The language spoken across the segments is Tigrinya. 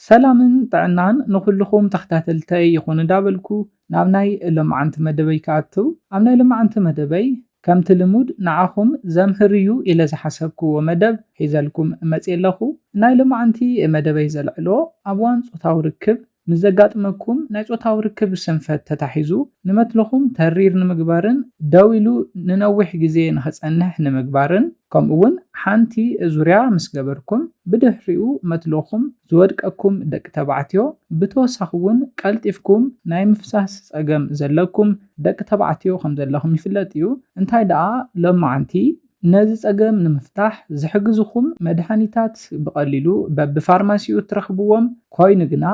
ሰላምን ጥዕናን ንኹልኹም ተኸታተልተይ ይኹን እንዳበልኩ ናብ ናይ ሎማዓንቲ መደበይ ክኣትው። ኣብ ናይ ሎማዓንቲ መደበይ ከምቲ ልሙድ ንዓኹም ዘምህር እዩ ኢለ ዝሓሰብክዎ መደብ ሒዘልኩም መፅየ ኣለኹ። ናይ ሎማዓንቲ መደበይ ዘልዕሎ ኣብ እዋን ጾታዊ ርክብ ምስ ዘጋጥመኩም ናይ ጾታዊ ርክብ ስንፈት ተታሒዙ ንመትሎኹም ተሪር ንምግባርን ደው ኢሉ ንነዊሕ ግዜ ንኽጸንሕ ንምግባርን ከምኡ እውን ሓንቲ ዙርያ ምስ ገበርኩም ብድሕሪኡ መትሎኹም ዝወድቀኩም ደቂ ተባዕትዮ ብተወሳኺ እውን ቀልጢፍኩም ናይ ምፍሳስ ጸገም ዘለኩም ደቂ ተባዕትዮ ከም ዘለኹም ይፍለጥ እዩ። እንታይ ደኣ ሎማዓንቲ ነዚ ጸገም ንምፍታሕ ዝሕግዝኹም መድሃኒታት ብቐሊሉ በብፋርማሲኡ እትረኽብዎም ኮይኑ ግና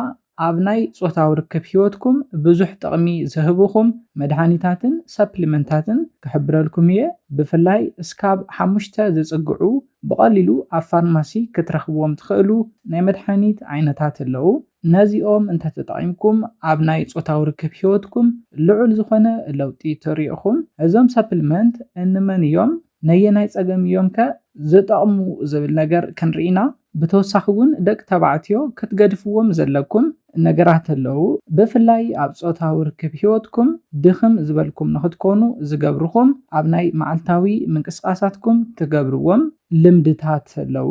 ኣብ ናይ ጾታዊ ርክብ ህይወትኩም ብዙሕ ጥቕሚ ዝህብኹም መድሃኒታትን ሰፕሊመንታትን ክሕብረልኩም እየ። ብፍላይ እስካብ ሓሙሽተ ዝጽግዑ ብቐሊሉ ኣብ ፋርማሲ ክትረኽብዎም ትኽእሉ ናይ መድሃኒት ዓይነታት ኣለዉ። ነዚኦም እንተተጠቒምኩም ኣብ ናይ ጾታዊ ርክብ ህይወትኩም ልዑል ዝኾነ ለውጢ ተሪእኹም። እዞም ሰፕሊመንት እንመን እዮም? ነየናይ ጸገም እዮም ከ ዝጠቕሙ ዝብል ነገር ክንርኢ ኢና። ብተወሳኺ እውን ደቂ ተባዕትዮ ክትገድፍዎም ዘለኩም ነገራት ኣለዉ። ብፍላይ ኣብ ጾታዊ ርክብ ህይወትኩም ድኽም ዝበልኩም ንኽትኮኑ ዝገብርኹም ኣብ ናይ መዓልታዊ ምንቅስቓሳትኩም ትገብርዎም ልምድታት ኣለዉ።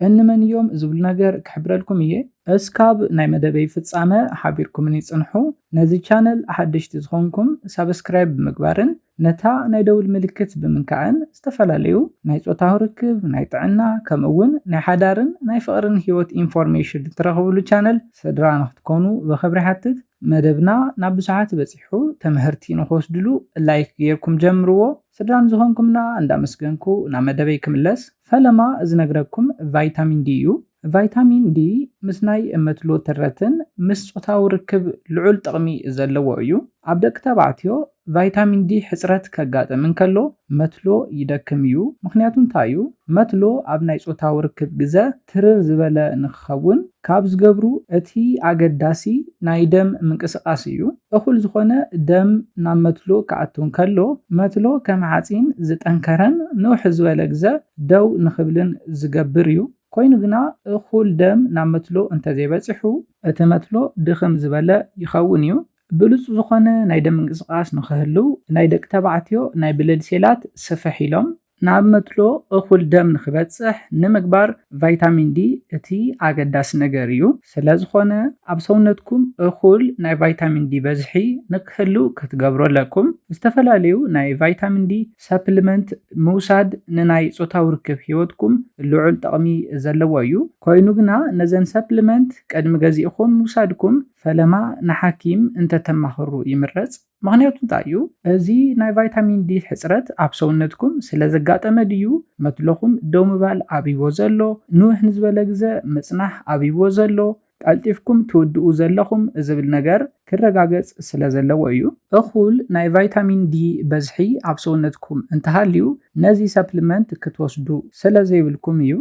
እንመን እዮም ዝብል ነገር ክሕብረልኩም እየ። እስካብ ናይ መደበይ ፍጻመ ሓቢርኩምኒ ጽንሑ። ነዚ ቻነል ሓደሽቲ ዝኾንኩም ሳብስክራይብ ብምግባርን ነታ ናይ ደውል ምልክት ብምንካዕን ዝተፈላለዩ ናይ ጾታዊ ርክብ፣ ናይ ጥዕና፣ ከምኡ እውን ናይ ሓዳርን ናይ ፍቕርን ህይወት ኢንፎርሜሽን እትረኽብሉ ቻነል ስድራ ንኽትኮኑ ብኽብሪ ሓትት። መደብና ናብ ብዙሓት በጺሑ ተምህርቲ ንኽወስድሉ ላይክ ጌርኩም ጀምርዎ። ስድራ ንዝኾንኩምና እንዳመስገንኩ ናብ መደበይ ክምለስ። ፈለማ ዝነግረኩም ቫይታሚን ዲ እዩ። ቫይታሚን ዲ ምስ ናይ መትሎ ትረትን ምስ ጾታዊ ርክብ ልዑል ጥቕሚ ዘለዎ እዩ። ኣብ ደቂ ተባዕትዮ ቫይታሚን ዲ ሕጽረት ከጋጥም እንከሎ መትሎ ይደክም እዩ። ምኽንያቱ እንታይ እዩ? መትሎ ኣብ ናይ ጾታዊ ርክብ ግዘ ትርር ዝበለ ንክኸውን ካብ ዝገብሩ እቲ ኣገዳሲ ናይ ደም ምንቅስቓስ እዩ። እኹል ዝኾነ ደም ናብ መትሎ ክኣቱ እንከሎ መትሎ ከም ሓፂን ዝጠንከረን ንውሕ ዝበለ ግዘ ደው ንኽብልን ዝገብር እዩ። ኮይኑ ግና እኹል ደም ናብ መትሎ እንተዘይበፂሑ እቲ መትሎ ድኽም ዝበለ ይኸውን እዩ። ብሉፅ ዝኾነ ናይ ደም ምንቅስቓስ ንኽህልው ናይ ደቂ ተባዕትዮ ናይ ብለድ ሴላት ስፍሕ ኢሎም ናብ መትሎ እኹል ደም ንኽበፅሕ ንምግባር ቫይታሚን ዲ እቲ ኣገዳሲ ነገር እዩ። ስለ ዝኾነ ኣብ ሰውነትኩም እኹል ናይ ቫይታሚን ዲ በዝሒ ንክህልው ክትገብሩ ኣለኩም። ዝተፈላለዩ ናይ ቫይታሚን ዲ ሰፕሊመንት ምውሳድ ንናይ ጾታዊ ርክብ ህይወትኩም ልዑል ጥቕሚ ዘለዎ እዩ። ኮይኑ ግና ነዘን ሰፕሊመንት ቅድሚ ገዚእኹም ምውሳድኩም ፈለማ ንሓኪም እንተተማኽሩ ይምረጽ። ምኽንያቱ እንታይ እዩ? እዚ ናይ ቫይታሚን ዲ ሕጽረት ኣብ ሰውነትኩም ስለ ዘጋጠመ ድዩ? መትሎኹም ደው ምባል ኣብይዎ ዘሎ? ንውሕ ንዝበለ ግዘ ምጽናሕ ኣብይዎ ዘሎ? ቀልጢፍኩም ትውድኡ ዘለኹም ዝብል ነገር ክረጋገጽ ስለ ዘለዎ እዩ። እኹል ናይ ቫይታሚን ዲ በዝሒ ኣብ ሰውነትኩም እንተሃልዩ ነዚ ሰፕሊመንት ክትወስዱ ስለ ዘይብልኩም እዩ።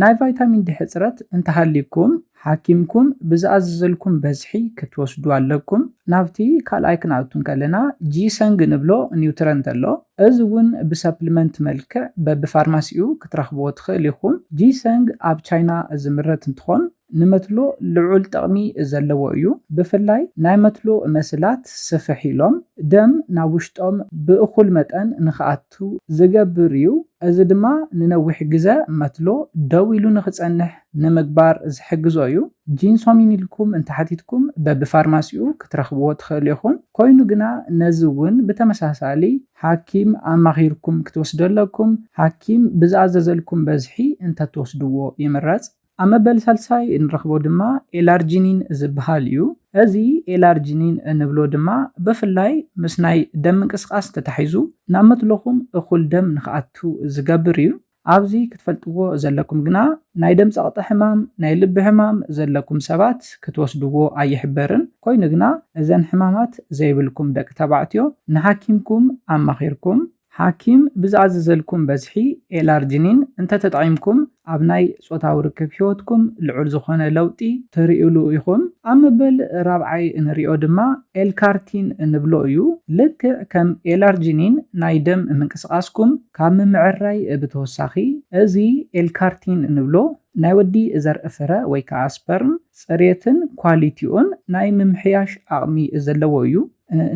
ናይ ቫይታሚን ዲ ሕጽረት እንተሃልዩኩም ሓኪምኩም ብዝኣዘዘልኩም በዝሒ ክትወስዱ ኣለኩም። ናብቲ ካልኣይ ክንኣቱ እንከለና ጂሰንግ ንብሎ ኒውትረንት ኣሎ። እዚ እውን ብሰፕሊመንት መልክዕ በብፋርማሲኡ ክትረኽብዎ ትኽእል ኢኹም። ጂሰንግ ኣብ ቻይና ዝምረት እንትኾን ንመትሎ ልዑል ጥቕሚ ዘለዎ እዩ። ብፍላይ ናይ መትሎ መስላት ስፍሕ ኢሎም ደም ናብ ውሽጦም ብእኹል መጠን ንኽኣቱ ዝገብር እዩ። እዚ ድማ ንነዊሕ ግዘ መትሎ ደው ኢሉ ንኽጸንሕ ንምግባር ዝሕግዞ እዩ። ጂንሶሚን ኢልኩም እንተሓቲትኩም በብፋርማሲኡ ክትረኽብዎ ትኽእሉ ኢኹም። ኮይኑ ግና ነዚ እውን ብተመሳሳሊ ሓኪም ኣማኺርኩም ክትወስዶ ኣለኩም። ሓኪም ብዝኣዘዘልኩም በዝሒ እንተትወስድዎ ይምረጽ። ኣብ መበል ሳልሳይ እንረኽቦ ድማ ኤላርጂኒን ዝበሃል እዩ። እዚ ኤላርጂኒን እንብሎ ድማ ብፍላይ ምስ ናይ ደም ምንቅስቓስ ተታሒዙ ናብ መትሎኹም እኹል ደም ንኽኣቱ ዝገብር እዩ። ኣብዚ ክትፈልጥዎ ዘለኩም ግና ናይ ደም ጸቕጢ ሕማም፣ ናይ ልቢ ሕማም ዘለኩም ሰባት ክትወስድዎ ኣይሕበርን። ኮይኑ ግና እዘን ሕማማት ዘይብልኩም ደቂ ተባዕትዮ ንሓኪምኩም ኣማኺርኩም ሓኪም ብዝኣዘዘልኩም በዝሒ ኤላርጂኒን እንተተጠቒምኩም ኣብ ናይ ጾታዊ ርክብ ህይወትኩም ልዑል ዝኾነ ለውጢ ትርእዩሉ ኢኹም። ኣብ መበል ራብዓይ እንሪኦ ድማ ኤልካርቲን እንብሎ እዩ። ልክዕ ከም ኤላርጂኒን ናይ ደም ምንቅስቓስኩም ካብ ምምዕራይ ብተወሳኺ እዚ ኤልካርቲን እንብሎ ናይ ወዲ ዘርኢ ፍረ ወይ ከዓ ስፐርም ፅሬትን ኳሊቲኡን ናይ ምምሕያሽ ዓቕሚ ዘለዎ እዩ።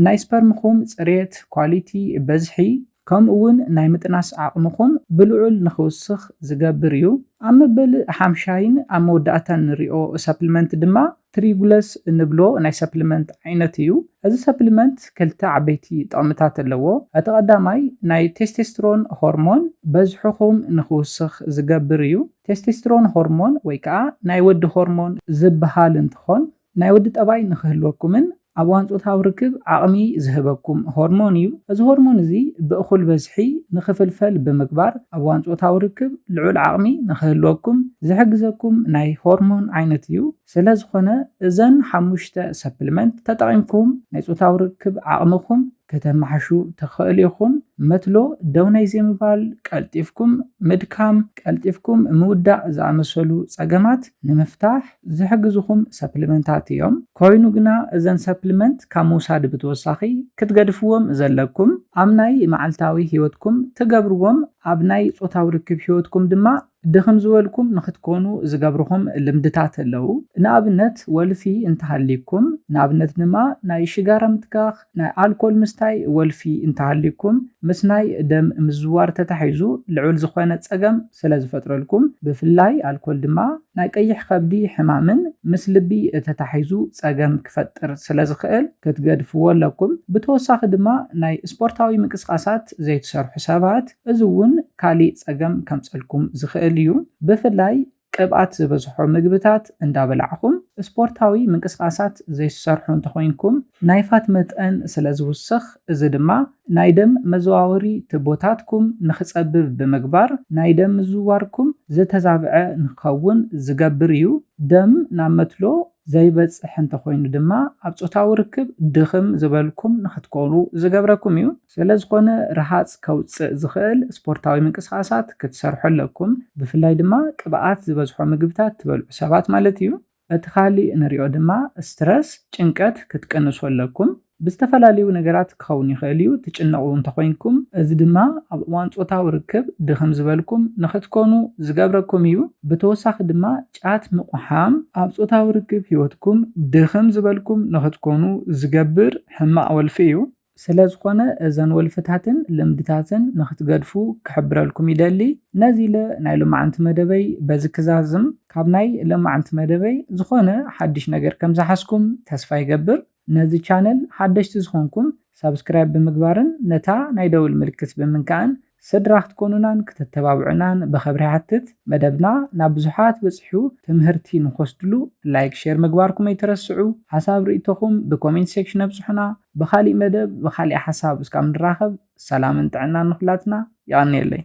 ናይ ስፐርምኹም ፅሬት፣ ኳሊቲ፣ በዝሒ ከምኡ እውን ናይ ምጥናስ ዓቕምኹም ብልዑል ንኽውስኽ ዝገብር እዩ። ኣብ መበል ሓምሻይን ኣብ መወዳእታን ንሪኦ ሰፕልመንት ድማ ትሪጉለስ እንብሎ ናይ ሰፕልመንት ዓይነት እዩ። እዚ ሰፕልመንት ክልተ ዓበይቲ ጥቕምታት ኣለዎ። እቲ ቀዳማይ ናይ ቴስቴስትሮን ሆርሞን በዝሕኹም ንኽውስኽ ዝገብር እዩ። ቴስቴስትሮን ሆርሞን ወይ ከዓ ናይ ወዲ ሆርሞን ዝበሃል እንትኾን ናይ ወዲ ጠባይ ንኽህልወኩምን ኣብ እዋን ፆታዊ ርክብ ዓቕሚ ዝህበኩም ሆርሞን እዩ። እዚ ሆርሞን እዚ ብእኹል በዝሒ ንኽፍልፈል ብምግባር ኣብ እዋን ፆታዊ ርክብ ልዑል ዓቕሚ ንኽህልወኩም ዝሕግዘኩም ናይ ሆርሞን ዓይነት እዩ። ስለ ዝኾነ እዘን ሓሙሽተ ሰፕልመንት ተጠቒምኩም ናይ ፆታዊ ርክብ ዓቕምኹም ከተማሕሹ ትኽእሉ ኢኹም። መትሎ ደው ናይ ዘይምባል፣ ቀልጢፍኩም ምድካም፣ ቀልጢፍኩም ምውዳእ ዝኣመሰሉ ጸገማት ንምፍታሕ ዝሕግዝኹም ሰፕልመንታት እዮም። ኮይኑ ግና እዘን ሰፕልመንት ካብ ምውሳድ ብተወሳኺ ክትገድፍዎም ዘለኩም ኣብ ናይ መዓልታዊ ህይወትኩም ትገብርዎም ኣብ ናይ ጾታዊ ርክብ ህይወትኩም ድማ ድኽም ዝበልኩም ንኽትኮኑ ዝገብርኹም ልምድታት ኣለዉ። ንኣብነት ወልፊ እንተሃልይኩም፣ ንኣብነት ድማ ናይ ሽጋራ ምትካኽ፣ ናይ ኣልኮል ምስታይ ወልፊ እንተሃልይኩም፣ ምስ ናይ ደም ምዝዋር ተታሒዙ ልዑል ዝኾነ ጸገም ስለ ዝፈጥረልኩም፣ ብፍላይ ኣልኮል ድማ ናይ ቀይሕ ከብዲ ሕማምን ምስ ልቢ ተታሒዙ ጸገም ክፈጥር ስለ ዝኽእል ክትገድፍዎ ኣለኩም። ብተወሳኺ ድማ ናይ ስፖርታዊ ምንቅስቃሳት ዘይትሰርሑ ሰባት፣ እዚ እውን ካሊእ ጸገም ከምጸልኩም ዝኽእል እዩ። ብፍላይ ቅብኣት ዝበዝሖ ምግብታት እንዳበላዕኹም ስፖርታዊ ምንቅስቃሳት ዘይትሰርሑ እንተኾይንኩም ናይ ፋት መጠን ስለ ዝውስኽ፣ እዚ ድማ ናይ ደም መዘዋወሪ ትቦታትኩም ንኽጸብብ ብምግባር ናይ ደም ምዝዋርኩም ዝተዛብዐ ንክኸውን ዝገብር እዩ። ደም ናብ መትሎ ዘይበጽሕ እንተኾይኑ ድማ ኣብ ጾታዊ ርክብ ድኽም ዝበልኩም ንኽትኮኑ ዝገብረኩም እዩ። ስለ ዝኾነ ረሃጽ ከውጽእ ዝኽእል ስፖርታዊ ምንቅስቃሳት ክትሰርሑ ኣለኩም። ብፍላይ ድማ ቅብኣት ዝበዝሖ ምግብታት ትበልዑ ሰባት ማለት እዩ። እቲ ካሊእ ንሪኦ ድማ ስትረስ፣ ጭንቀት ክትቅንሱ ኣለኩም። ብዝተፈላለዩ ነገራት ክኸውን ይኽእል እዩ። ትጭነቑ እንተኾይንኩም፣ እዚ ድማ ኣብ እዋን ጾታዊ ርክብ ድኽም ዝበልኩም ንኽትኮኑ ዝገብረኩም እዩ። ብተወሳኺ ድማ ጫት ምቑሓም ኣብ ጾታዊ ርክብ ህይወትኩም ድኽም ዝበልኩም ንኽትኮኑ ዝገብር ሕማቕ ወልፊ እዩ። ስለ ዝኾነ እዘን ወልፍታትን ልምድታትን ንኽትገድፉ ክሕብረልኩም ይደሊ። ነዚ ኢለ ናይ ሎማዓንቲ መደበይ በዚ ክዛዝም። ካብ ናይ ሎማዓንቲ መደበይ ዝኾነ ሓድሽ ነገር ከም ዝሓዝኩም ተስፋ ይገብር። ነዚ ቻነል ሓደሽቲ ዝኾንኩም ሳብስክራይብ ብምግባርን ነታ ናይ ደውል ምልክት ብምንካእን ስድራ ክትኮኑናን ክተተባብዑናን ብኽብሪ ይሓትት። መደብና ናብ ብዙሓት በጺሑ ትምህርቲ ንኽወስድሉ ላይክ፣ ሼር ምግባርኩም ኣይትረስዑ። ሓሳብ ርእይቶኹም ብኮሜንት ሴክሽን ኣብጽሑና። ብኻሊእ መደብ ብኻሊእ ሓሳብ እስካብ ንራኸብ ሰላምን ጥዕናን ንኹላትና። የቐንየለይ።